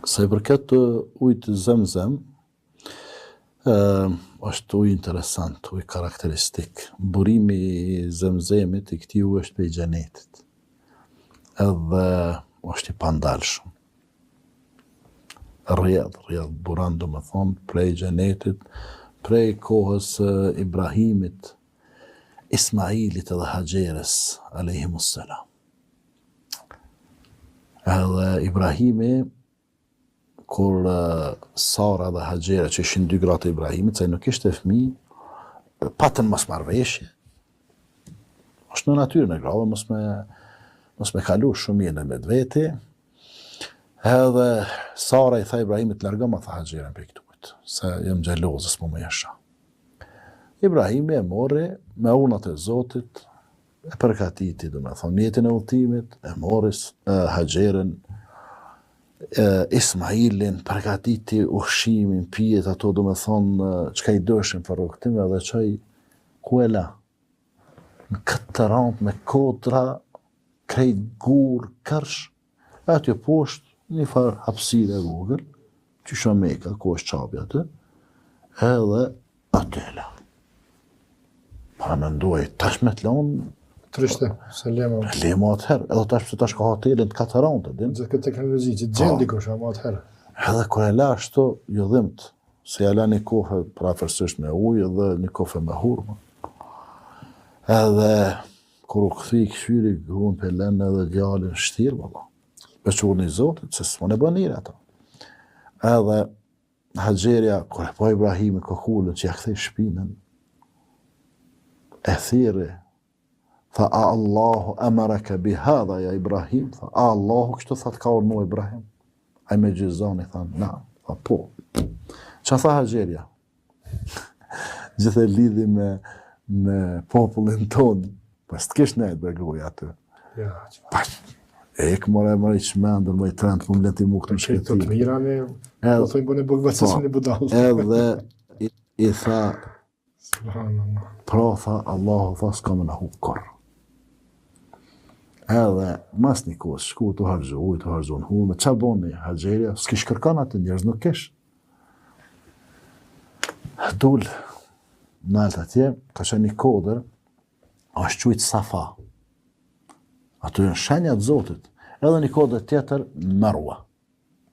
Sa i përket ujit Zemzem, ë është ujë interesant, ujë karakteristik. Burimi i Zemzemit i këtij uji është prej xhenetit. Edhe është i pandalshëm. Rrjedh, rrjedh buron domethonë prej xhenetit, prej kohës së Ibrahimit, Ismailit edhe Haxheres, alejhimus selam. Edhe Ibrahimi, kur Sara dhe Haxhera, që ishin dy gratë e Ibrahimit, se ai nuk kishte fëmijë, patën mosmarrëveshje. Është në natyrën e grave mos me mos me kalu shumë mirë në mes veti. Edhe Sara i tha Ibrahimit, largoma tha Haxherën prej këtuhit, se jam xheloze, s'po muj e shoh. Ibrahimi e morri me urnat e Zotit, e përgatiti, domethonë, mjetin e udhëtimit, e morri Haxheren, Ismailin, përgatiti ushqimin, pijet, ato, domethonë, çka i dojshin për rrugëtim, edhe çoi, ku e la? Në këtë të randë me kodra, krejt gur, kërsh, e aty poshtë, një farë hapsire e vogël, qysh Meka, ku është Qabja aty, edhe Aty e la. Paramendoj, tash me të lanë... Trishte, se lema. Lema atëherë, edhe tash pse tash ka hotele në katë randë, din? Gjithë këtë teknologji, që të gjen dikush, ama atëherë. Edhe kur e la ashtu, ju dhimt, se ja la një kofe prafërsisht me ujë dhe një kofe me hurma. Edhe kur u kthy kqyri, gruan pe len edhe djalin shtirë, valla. Veç urdhni i Zotit, se s'mun e bën njeri ato. Edhe Haxherja, kur e pa Ibrahimi kokulën që ja kthej shpinën, e thirri, tha a Allahu emereke bi hadha ja Ibrahim, tha a Allahu kështu tha të ka urdhnu Ibrahim, ai me gjysë zani, tha naam, tha po. Ça tha Haxherja? Gjithë e lidhi me, me popullin tonë, po s'të kish nejtë bre gruja aty. Ja, pa, e ik more more i çmendur, më i trent, po më lën ti mu këtu në shkretinë. Këto të mira ne, po thojnë bënë bukë vetë se një budall. Edhe i, i tha, Subhanallah. Pra tha Allahu tha s'ka me na hup kurrë. Edhe mas një kohë shku tu harxhu ujë, tu harxhu në hurme, ça boni Haxherja, s'kish kërkan aty njerëz nuk kish. Dul nalt atje, ka qenë një kodër, është quajt Safa. Ato janë shenja të Zotit. Edhe një kodër tjetër, Merwa.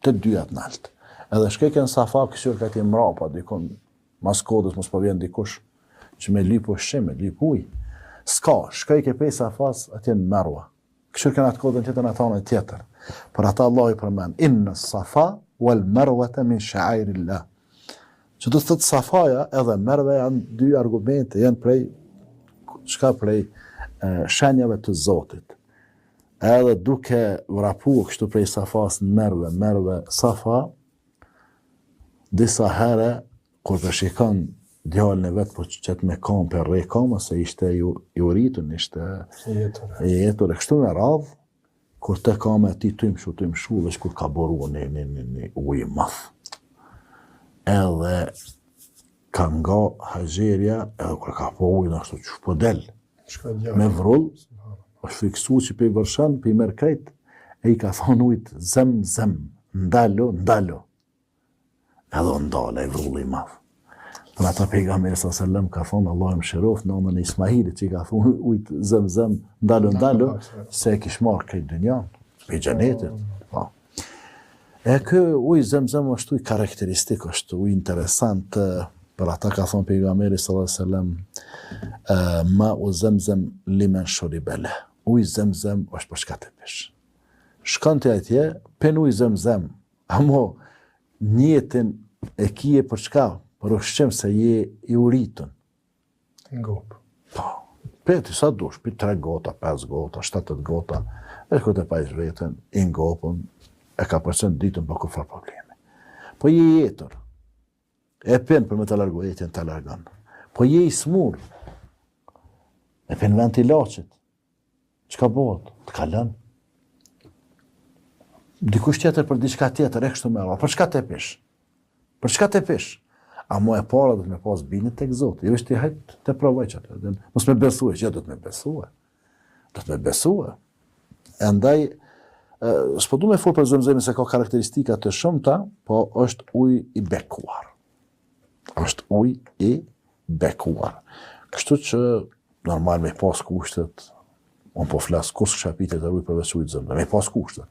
Të dyjat nalt. Edhe shkojke në Safa, kqyrke atje mrapa, dikun, mas kodrës, mos po vjen dikush, që me lyp ushqim, me lyp ujë. S'ka, shkojke pej Safas, atje në Merwa. Kqyrke në atë kodrën tjetër, në atë anën tjetër. Për ata Allahu i përmend, inna safa wal marwata min sha'airillah. Që do të thotë Safaja edhe Merve janë dy argumente, janë prej çka prej e, shenjave të Zotit. Edhe duke vrapu kështu prej Safas në Merve, Merve, Safa, disa herë Kur pe shikon djalin e vet po qet me kamë pe rreh kamën se ishte i, i uritun, ishte i etur. I etur e kështu me radhë, kur te kama e tij tu mshu, tu mshu, veç kur ka buru një, një, një, një ujë i madh. Edhe ka nga Haxherja, edhe kur ka pa ujin ashtu që po del, me vrull, është friksu që pe vërshon, pe merr krejt, e i ka thonë ujit zem, zem, ndalo, ndalo. Edhe u ndal ai vrulli i madh. Për ata pejgamberi sa selam ka thonë Allahu e mëshiroftë nënën e Ismailit që i ka thonë ujit zem zem ndalo ndalo se e kish marrë krejt dynjan prej xhenetit. Po. E ky ujë zemzem është ujë karakteristik, është ujë interesant, për ata ka thonë pejgamberi sallallahu alajhi wasallam mau zemzem limen shuribe leh. Ujë zemzem është për çka të pish. Shkon ti atje, pin ujë zemzem, Amo, nijetin e kije për çka? Për ushqim se je i uritun. Ngop. Po. Pi ti sa dush, pi 3 gota, 5 gota, 7 gota, e kur të pajsh veten, i ngopun, e kapërcen ditën pa kurrfarë problemi. Po je i etur. E pin për me të largu etjen, të largon. Po je i smur. E pin vend t'ilaqit. Çka bëhet? Të kalon. Dikush tjetër për diçka tjetër, e kështu me radhë. Për çka të pish? Për çka të pish? Amo e para do të me pas bindje tek Zoti. Jo është hajt të provoj çatë. Dhe mos me besue, që do të me besue. Do të me besue. Andaj. S'po du me fol për zemzemin se ka karakteristika të shumta, po është ujë i bekuar. Është ujë i bekuar. Kështu që normal me pas kushtet, unë po flas kurrë s'kisha pi tjetër ujë përveç ujit zemzem, me pas kushtet.